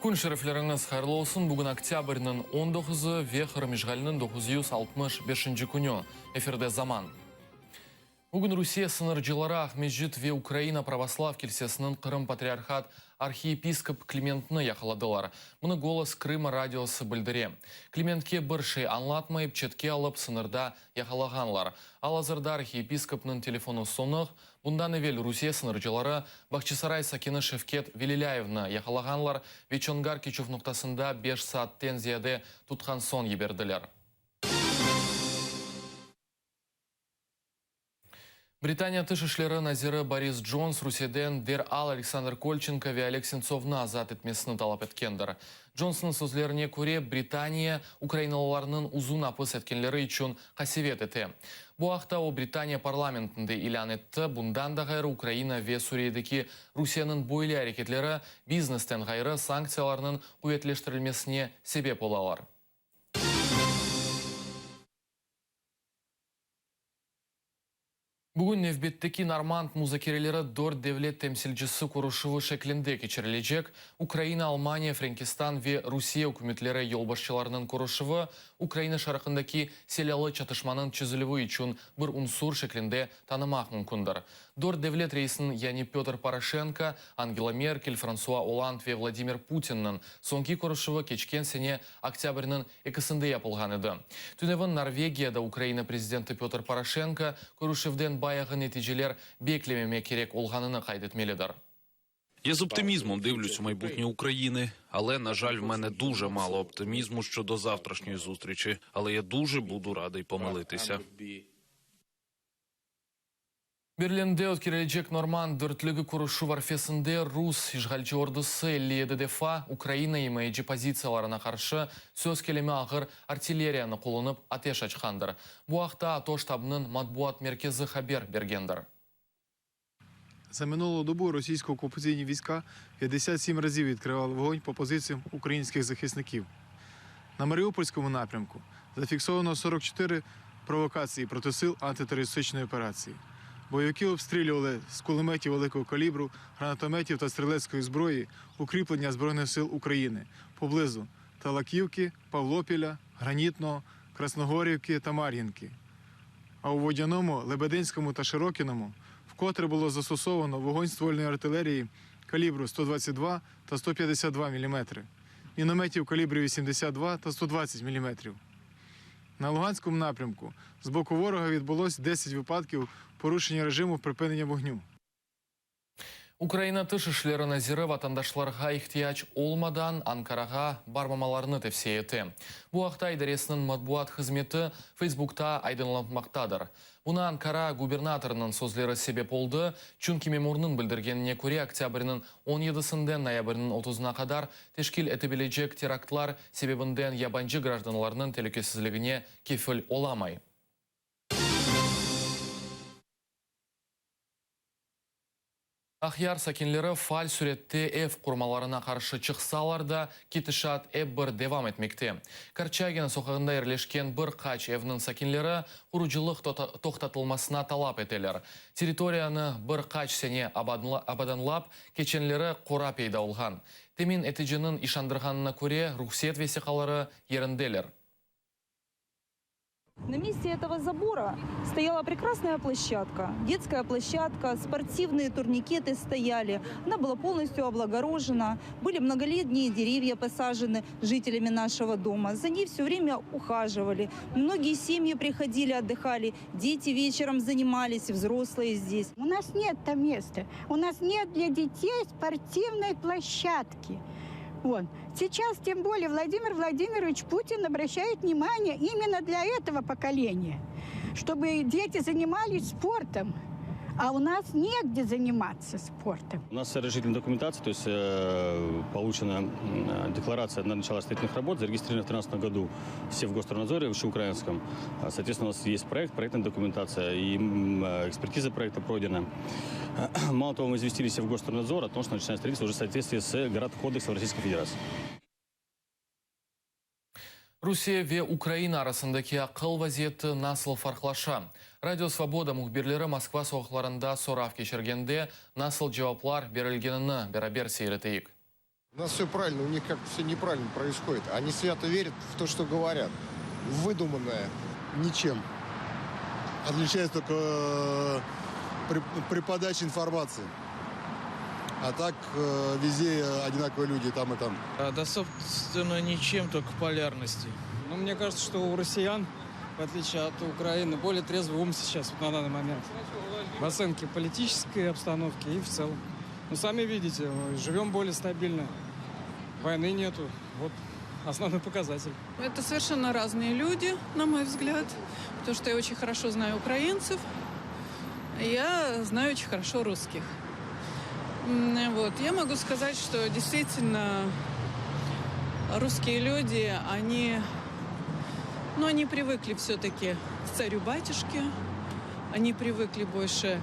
Kün şerifleriñiz hayırlı olsun! Bugün oktâbrniñ on doquzı ve Qırım işğaliniñ 965-nci künü. Efirde Zaman. Bugün Rusiye sıñırcıları Aqmescit ve Ukraina Pravoslav kilsesiniñ Qırım patriarhat arhiyepiskop Klimentni yaqaladılar. Bunı Golos Krıma radiosı bildire. Klimentke bir şey añlatmayıp, çetke alıp, sıñırda yaqalağanlar. Al-azırda arhiyepiskopnıñ telefonı soñuq. Bundan evel Rusiye sıñırcıları Bağçasaray sakini Şevket Velilâyevni yaqalağanlar ve Çongar keçüv noqtasında beş saatten ziyade tutqan soñ yiberdiler. Britaniya Tış işleri naziri Boris Cons Rusiyeden deral Aleksandr Kolçenko ve Oleg Sentsovnı azat etmesini talap etkendir. Consnıñ sözlerine köre, Britaniya ukrainalılarnıñ uzun apis etkenleri içün qasevet ete. Bu aqta o Britaniya parlamentinde ilân etti. Bundan da ğayrı, Ukraina ve Suriyedeki Rusiyeniñ böyle areketleri biznesten ğayrı sanktsiyalarnıñ quvetleştirilmesine sebep olalar. Bugün nevbetteki normand muzakereleri dört devlet temsilcisi körüşüvi şeklinde keçirilecek, Ukraina, Almaniya, Frenkistan ve Rusiye ükümetleri yolbaşçılarınıñ körüşüvi Ukraina şarqındaki silâlı çatışmanıñ çezilüvi içün bir unsur şeklinde tanımaq mümkündir. Dört devlet reisiniñ, yani Pötr Poroşenko, Angela Merkel, Fransua Olland ve Vladimir Putinniñ soñki körüşüvi keçken sene oktâbrniñ ekisinde yapılğan edi. Tünevin Norvegiyada Ukraina prezidenti Pötr Poroşenko, körüşüvden bayağı neticeler beklememek kerek olğanını qayd etmelidir. Я з оптимізмом дивлюсь у майбутнє України, але, на жаль, в мене дуже мало оптимізму щодо завтрашньої зустрічі, але я дуже буду радий помилитися. Berlinde ötkerilecek Normand dörtlügi körüşüv arfesinde rus işğalci ordusı 57 defa Ukraina imayeci pozitsiyalarına qarşı söz kelimi ağır artilleriyanı qullanıp ateş açqandır. Bu aqta ATO ştabınıñ matbuat merkezi haber bergendir. За минулу добу російсько-окупаційні війська 57 разів відкривали вогонь по позиціям українських захисників. На Маріупольському напрямку зафіксовано 44 провокації проти сил антитерористичної операції. Бойовики обстрілювали з кулеметів великого калібру, гранатометів та стрілецької зброї укріплення Збройних сил України поблизу Талаківки, Павлопіля, Гранітного, Красногорівки та Мар'їнки. А у Водяному, Лебединському та Широкіному вкотре було застосовано вогонь ствольної артилерії калібру 122 та 152 міліметри, мінометів калібру 82 та 120 міліметрів. На Луганському напрямку з боку ворога відбулось 10 випадків порушення режиму припинення вогню. Ukraina Tış işleri naziri vatandaşlarğa ihtiyac olmadan Ankarağa barmamalarını tevsiye ete. Bu aqta idaresiniñ matbuat hızmeti Facebookta aydınlatmaqtadır. Buna Ankara gubernatorınıñ sözleri sebep oldı, çünki memurnıñ bildirgenine köre, oktâbrniñ on yedisinden noyabrniñ otuzına qadar teşkil etebilecek teraktlar sebebinden yabancı grajdanlarnıñ telükesizligine kefil olamay. Aqyar sakinleri faal sürette ev qurmalarına qarşı çıqsalar da, ketişat ep bir devam etmekte. Korçagina soqağında yerleşken bir qaç evniñ sakinleri qurucılıq toqtatılmasına talap eteler. Territoriyanı bir qaç sene abadanlap, keçenleri qora peyda olğan. Temin eticiniñ işandırğanına köre, ruhset vesiqaları yerindeler. На месте этого забора стояла прекрасная площадка, детская площадка, спортивные турникеты стояли. Она была полностью облагорожена, были многолетние деревья посажены жителями нашего дома. За ней все время ухаживали. Многие семьи приходили, отдыхали, дети вечером занимались, взрослые здесь. У нас нет там места. У нас нет для детей спортивной площадки. Вот. Сейчас, тем более, Владимир Владимирович Путин обращает внимание именно для этого поколения, чтобы дети занимались спортом. А у нас негде заниматься спортом. У нас разрешительная документация, то есть получена декларация на начало строительных работ, зарегистрирована в 2013 году в Севгостройнадзоре, в Общеукраинском. Соответственно, у нас есть проект, проектная документация и экспертиза проекта пройдена. Мало того, мы известили Севгостройнадзор о том, что начинает строительство уже в соответствии с Городкодексом Российской Федерации. Rusiye ve Ukraina arasındaki aqıl vaziyeti nasıl farqlaşa? Radio Svoboda mühbirleri Moskva soqaqlarında sorav keçirgende nasıl cevaplar berilgenini beraber seyir eteyik. У нас все правильно, у них как-то все неправильно происходит. Они свято верят в то, что говорят. В выдуманное. Ничем. Отличается только э, при, при подаче информации. А так э, везде одинаковые люди, и там и там. А, да, собственно, ничем, только полярности. Ну, мне кажется, что у россиян, в отличие от Украины, более трезвый ум сейчас вот на данный момент. В оценке политической обстановки и в целом. Ну, сами видите, живем более стабильно. Войны нету. Вот основной показатель. Это совершенно разные люди, на мой взгляд, потому что я очень хорошо знаю украинцев, я знаю очень хорошо русских. Вот. Я могу сказать, что действительно русские люди, они, ну, они привыкли все-таки к царю-батюшке, они привыкли больше,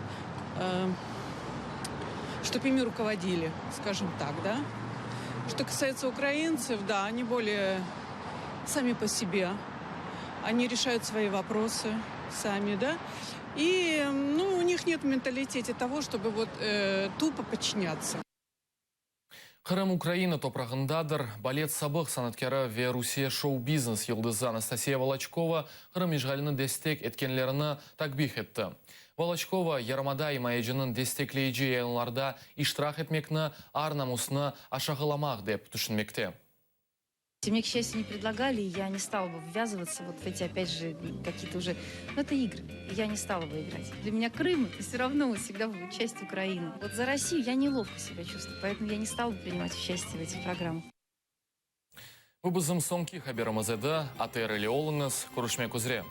э, чтобы ими руководили, скажем так, да. Что касается украинцев, да, они более сами по себе. Они решают свои вопросы сами, да. И, ну, у них нет в менталитете того, чтобы вот э, тупо подчиняться. Qırım Ukraina toprağındadır. Balet sabıq sanatkârı ve Rusiye şou-biznes yıldızı Anastasiya Voloçkova Qırım işğalini destek etkenlerini takbih etti. Voloçkova yarımada imayeciniñ destekleyici yayınlarda iştirak etmekni ar-namusnı aşağılamaq dep tüşünmekte. Мне, к счастью, не предлагали, и я не стала бы ввязываться вот в эти, опять же, какие-то уже... Ну, это игры, и я не стала бы играть. Для меня Крым это все равно всегда будет часть Украины. Вот за Россию я неловко себя чувствую, поэтому я не стала бы принимать участие в этих программах. Bu bizim soñki haberimiz edi. ATR ile oluñız. Körüşmek üzere.